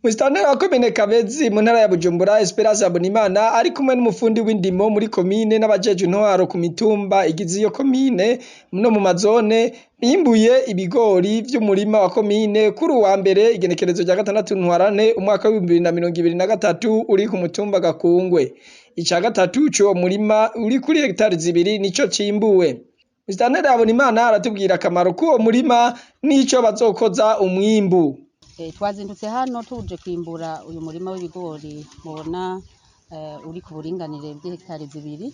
Musitanteri wa komine Kabezi mu ntara ya Bujumbura, Esperance Habonimana, ari kumwe n'umufundi w'indimo muri komine n'abajejwe intwaro ku mitumba igize iyo komine no mu mazone, bimbuye ibigori vy'umurima wa komine kuri uwa mbere, igenekerezo rya 6 Ntwarante umwaka w'2023, uri ku mutumba Gakungwe. Ica gatatu c'uwo murima uri kuri hegitari 2 nico cimbuwe. Musitanteri Habonimana aratubwira akamaro k'uwo murima n'ico bazokoza umwimbu. Twazindutse hano tuje kwimbura uyu murima w'ibigori mubona uri ku buringanire bw'ihegitari 2,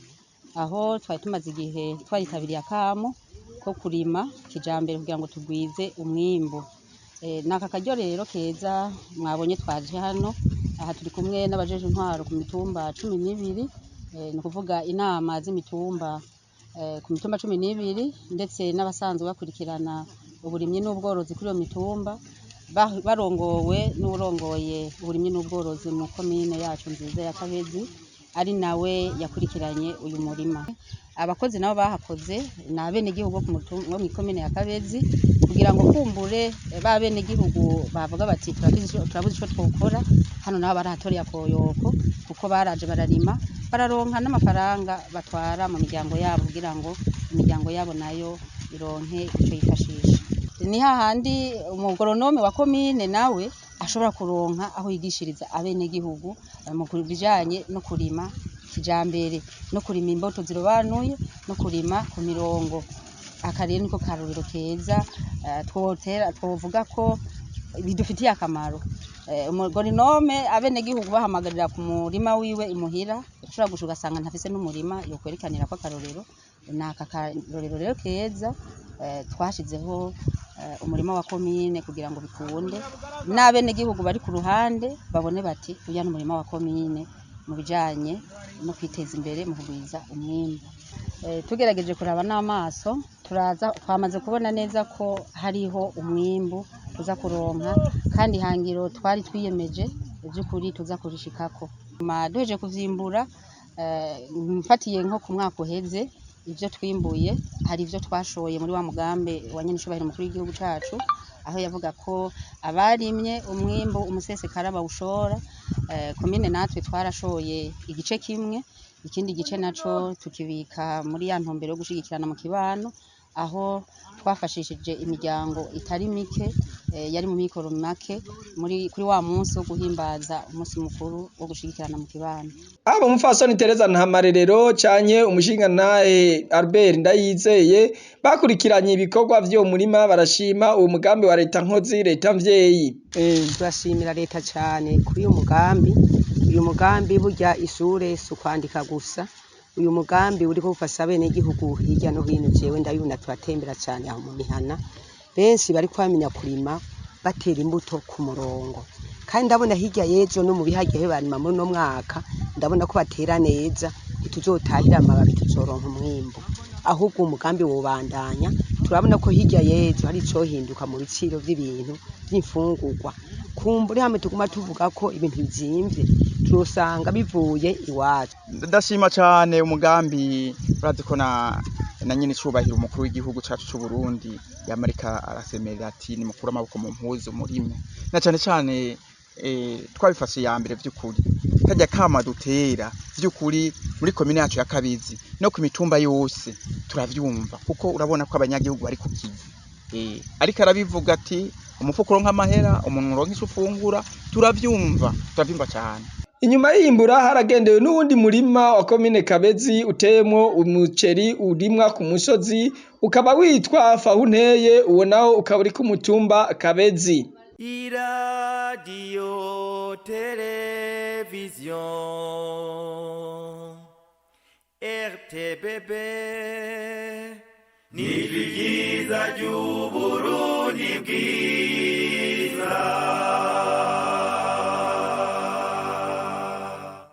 aho twari tumaze igihe twaritabiriye akamo ko kurima kijambere kugira ngo tugwize umwimbu. Naka karyo rero keza mwabonye twaje hano. Aha turi kumwe n'abajejwe intwaro ku mitumba 12, ni ukuvuga inama z'imitumba ku mitumba 12, ndetse n'abasanzwe bakurikirana uburimyi n'ubworozi kuri iyo mitumba, barongowe n'uwurongoye uburimyi n'ubworozi mu komine yacu nziza ya Kabezi, ari nawe yakurikiranye uyu murima. Abakozi nabo bahakoze ni abenegihugu bo mw'ikomine ya Kabezi, kugira ngo kumbure ba benegihugu bavuga bati turabuze ico twokora hano, nabo barahatoreye akoyoko, kuko baraje bararima, bararonka n'amafaranga batwara mu miryango yabo kugira ngo imiryango yabo nayo ironke ico yifashisha. Ni hahandi umugoronome wa komine nawe ashobora kuronka aho yigishiriza abenegihugu mu bijanye no kurima kijambere, no kurima imbuto zirobanuye, no kurima ku mirongo. Aka rero niko karorero keza twotera twovuga ko bidufitiye akamaro. Umugoronome abenegihugu bahamagarira ku murima wiwe imuhira, ushobora gushika ugasanga ntafise n'umurima yokwerekanirako akarorero. Naka karorero rero keza twashizeho umurima wa komine kugira ngo bikunde n'abenegihugu bari ku ruhande babone bati uya n'umurima wa komine mu bijanye no kwiteza imbere mu kugwiza umwimbu. Tugerageje kuraba n'amaso, turaza twamaze kubona neza ko hariho umwimbu tuza kuronka, kandi ihangiro twari twiyemeje vy'ukuri tuza kurishikako. Duhejeje kuvyimbura, mfatiye nko ku mwaka uheze, ivyo twimbuye hari ivyo twashoye muri wa mugambi wa nyenicubahiro umukuru w'igihugu cacu, aho yavuga ko abarimye umwimbu umusesekara bawushora. Komine natwe twarashoye igice kimwe, ikindi gice naco tukibika muri ya ntumbero yo gushigikirana mu kibano, aho twafashishije imiryango itari mike yari mu mikoro make muri kuri wa munsi wo guhimbaza umunsi mukuru wo gushigikirana mu kibano. Aba umupfasoni Tereza Ntamarerero canke umushingantahe Albert Ndayizeye bakurikiranye ibikorwa vy'uwo murima barashima uwo mugambi wa leta nkozi, leta mvyeyi. Turashimira leta cane kuri uyu mugambi. Uyu mugambi burya ishure si ukwandika gusa. Uyu mugambi uriko ufasha abenegihugu hirya no hino. Jewe ndabibona, turatembera cane aho mu mihana, benshi bariko bamenya kurima batera imbuto ku murongo, kandi ndabona hirya y'ejo no mu bihagiye barima muri uno mwaka, ndabona ko batera neza. Ntituzotahira amababi, tuzoronka umwimbu. Ahubwo umugambi wobandanya. Turabona ko hirya y'ejo hari icohinduka mu biciro vy'ibintu vy'imfungurwa. Kumbure hamwe tuguma tuvuga ko ibintu bizimvye, tuzosanga bivuye iwacu. Ndashima cane umugambi. Urazi ko na nyene icubahiro umukuru w'igihugu cacu c'u Burundi yamarika arasemerera ati nimukure amaboko mu mpuzu murime, na cane cane twabifashe ya mbere. Vy'ukuri karya kama dutera, vy'ukuri muri komine yacu ya Kabezi no ku mitumba yose turavyumva, kuko urabona ko abanyagihugu bari ku kivi. Ariko arabivuga ati umufuko uronka amahera, umuntu uronka ico ufungura. Turavyumva, turavyumva cane. Inyuma y'iyimbura haragendewe n'uwundi murima wa komine Kabezi uteyemwo umuceri urimwa ku musozi, ukaba witwa Fahunteye. Uwo nawo ukaba uri ku mutumba Kabezi. Iradiyo televiziyo RTBB nijwi ryiza ry'Uburundi bwiza.